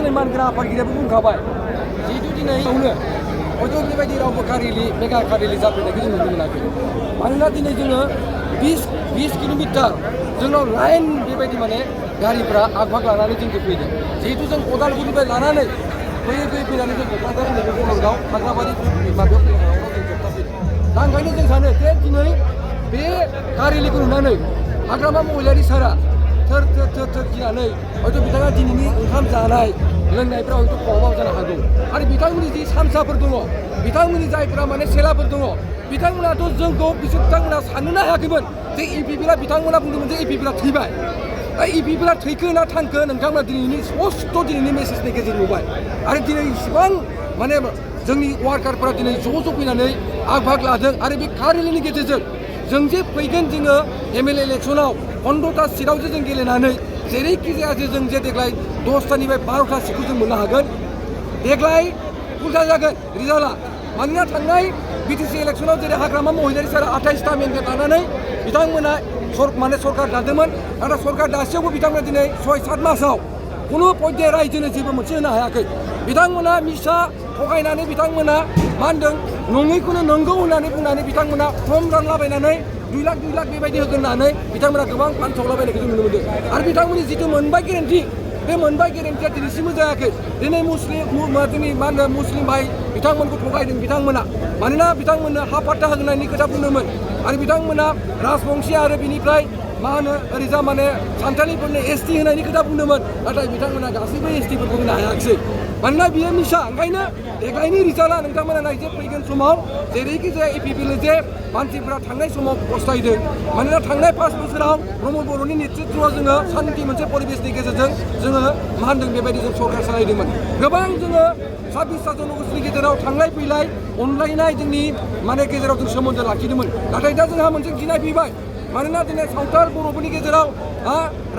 दिनै मानग्रा आफादगिरियाबो बुंखाबाय जिहेतु दिनै हयथ' बेबायदि रावबो मेगा कारेलि जाफैनायखौ जों नुनो मोनाखै मानोना दिनै जोङो 20 किल'मिटार जोंनाव लाइन बेबायदि माने गारिफ्रा आगभाग लानानै जोंखौ फैदों जिहेतु जों अदालगुरिनिफ्राय लानानै फैनानै जों क'क्राझार नोगोरगाव हाग्राबारि माबायाव जों जोबथा फैदों दा ओंखायनो जों सानो जे दिनै बे कारेलिखौ नुनानै हाग्रामा महिलारि सारा थोर गिनानै हयथ' बिथाङा दिनैनि ओंखाम जानाय लोंनायफ्रा हयथ' खहाबाव जानो हागौ आरो बिथांमोननि जि सामसाफोर दङ बिथांमोननि जायफोरा माने सेलाफोर दङ बिथांमोनाथ' जोंखौ बिथांमोना साननोनो हायाखैमोन जे इपिपिएला बिथांमोना बुंदोंमोन जे इपिपिएला थैबाय दा इपिपिएला थैखो ना थांखो नोंथांमोना दिनैनि स्पस्ट' दिनैनि मेसेजनि गेजेरजों नुबाय आरो दिनै इसिबां माने जोंनि वार्कारफोरा दिनै ज' फैनानै आगभाग लादों आरो बे कारेलिनि गेजेरजों जों जे फैगोन जोङो एमएलए इलेक्सनाव 15टा सिटआवसो जों गेलेनानै जेरैखि जाया जों जे देग्लाय 10टानिफ्राय 12टा सिटखौ जों मोननो हागोन देग्लाय उल्था जागोन रिजाल्टआ मानोना थांनाय बिटिसि इलेक्सनाव जेरै हाग्रामा महिलारि सारा 28टा मेन्डेट लानानै बिथांमोना माने सरकार दादोंमोन नाथाय सरकार दासेयावबो बिथांमोना दिनै 6-7 मासाव खुनु पय्याय रायजोनो जेबो मोनसे होनो हायाखै बिथांमोना मिसा थगायनानै बिथांमोना मा होनदों नङैखौनो नंगौ होननानै बुंनानै बिथांमोना फर्म रानलाबायनानै 2 लाख बेबायदि होगोन होननानै बिथांमोना गोबां फानसावलाबायनायखौ जों नुनो मोनदों आरो बिथांमोननि जिथु मोनबाय गेरेन्टि बे मोनबाय गेरेन्टिया दिनैसिमबो जायाखै दिनै जोंनि मा होनो मुस्लिम भाइ बिथांमोनखौ थगायदों बिथांमोना मानोना बिथांमोननो हा पाट्टा होनायनि खोथा बुंदोंमोन आरो बिथांमोना राजबंशी आरो बिनिफ्राय मा होनो ओरैजा माने सानथालिफोरनो एसटि होनायनि खोथा बुंदोंमोन नाथाय बिथांमोना गासैबो एसटिफोरखौ होनो हायाखिसै मानोना बियो मिसा ओंखायनो देग्लायनि रिजाल्टआ नोंथांमोना नायजे फैगोन समाव जेरैखि जाया इपिपिएल जे मानसिफ्रा थांनाय समाव पस्थायदों मानोना थांनाय 5 बोसोराव प्रमद बर'नि नेतृत्वआव जोङो सान्थि मोनसे परिबेसनि गेजेरजों जोङो मा होनदों बेबायदि जों सरकार सालायदोंमोन गोबां जोङो 26 जनगोष्ठीनि गेजेराव थांलाय फैलाय अनलायनाय जोंनि माने गेजेराव जों सोमोन्दो लाखिदोंमोन नाथाय दा जोंहा मोनसे गिनाय फैबाय मानोना दिनै सावथाल बर'फोरनि गेजेराव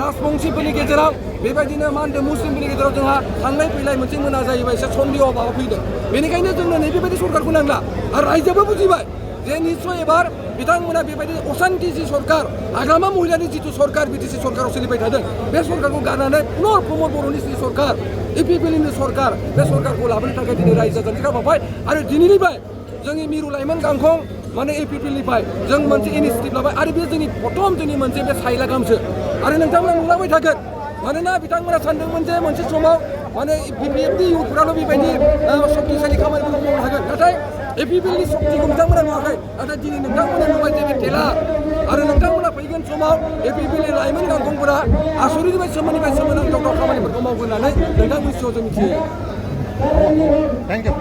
राजबंशीफोरनि गेजेराव बेबायदिनो मा होनदों मुस्लिमफोरनि गेजेराव जोंहा थांलाय फैलाय मोनसे मोना जायोबा एसे सन्देह माबा फैदों बेनिखायनो जोंनो नैबेबायदि सरकारखौ नांला आरो रायजोआबो बुजिबाय जे निस्सय एबार बिथांमोना बेबायदि असान्थि जि सरकार हाग्रामा महिलानि जिथु सरकार बिटिसि सरकाराव सोलिबाय थादों बे सरकारखौ गारनानै पुनर प्रमद बर'नि जि सरकार इपिपिएलनि सरकार बे सरकारखौ लाबोनो थाखाय दिनै रायजो जानायखौ मावबाय आरो दिनैनिफ्राय जोंनि मिरु लाइमोन गांखं माने इपिपिएलनिफ्राय जों मोनसे इनिसिएटिभ लाबाय आरो बे जोंनि प्रथम जोंनि मोनसे बे साइला गामसो आरो नोंथांमोना नुलांबाय थागोन मानोना बिथांमोना सानदोंमोन जे मोनसे समाव माने बिपिएफनि इउथफोराल' बेबायदि शक्तिशालि खामानिफोरखौ मावनो हागोन नाथाय इपिपिएलनि शक्तिखौ बिथांमोना नुवाखै नाथाय दिनै नोंथांमोना नुबाय जे बे टेला आरो नोंथांमोना फैगोन समाव इपिपिएलनि लाइमोन गांखंफोरा आसरितनिफ्राय सोमोनांथाव खामानिफोरखौ मावगोन होननानै नोंथांमोननि सिगाङाव जों मिथियो। Thank you.